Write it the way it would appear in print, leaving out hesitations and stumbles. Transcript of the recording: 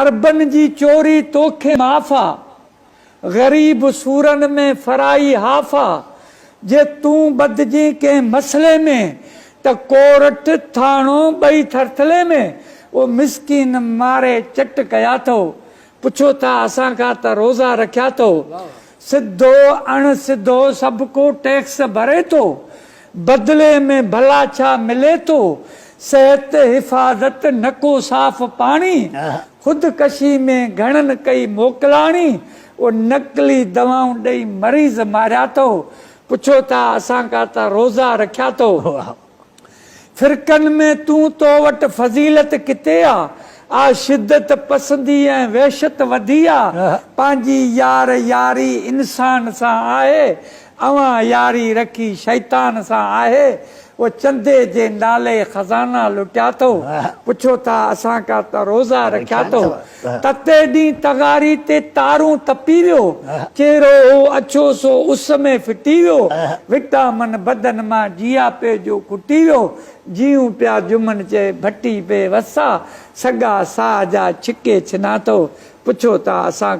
اربن جي چوري توکي معاف آ، غريب سورن ۾ فرائي هاف آ، جي تون ٻڌجين ڪنهن مسئلي ۾، ته ڪورٽ، ٿاڻو ٻئي ٿرٿلي ۾، او مسڪين ماري چٽ ڪيا اٿئو، پڇو ٿا اسان کان ته روزا رکيا اٿئو، سڌو اڻ سڌو سڀڪو ٽيڪس ڀري ٿو، بدلي ۾ ڀلا ڇا ملي ٿو، صحت حفاظت نه ڪو صاف پاڻي، خودڪشي ۾ گهڻن ڪئي موڪلاڻي، او نقلي دوائون ڏئي مريض ماريا اٿو، پڇو ٿا اسان کان ته روزا رکيا اٿو. فرقن ۾ تون تو وٽ فضيلت ڪٿي آ، آ شدت پسندي ۽ وحشت وڌي آ، پنهنجي يار ياري انسان سان آهي، اوهان ياري رکي شيطان سان آهي، او چندي جي نالي خزانا لٽيا اٿو، پڇو ٿا اسان کان ته روزا رکيا اٿو. تتي ڏينهن تغاري تي تارون تپي ويو، چهرو هو اڇو سو اس ۾ ڦٽي ويو، وٽامن بدن مان جياپي جو کٽي ويو، جيئون پيا جمن چئي ڀٽي بي وسا، سڳا ساهه جا ڇڪي ڇنا اٿو، پڇو ٿا اسان.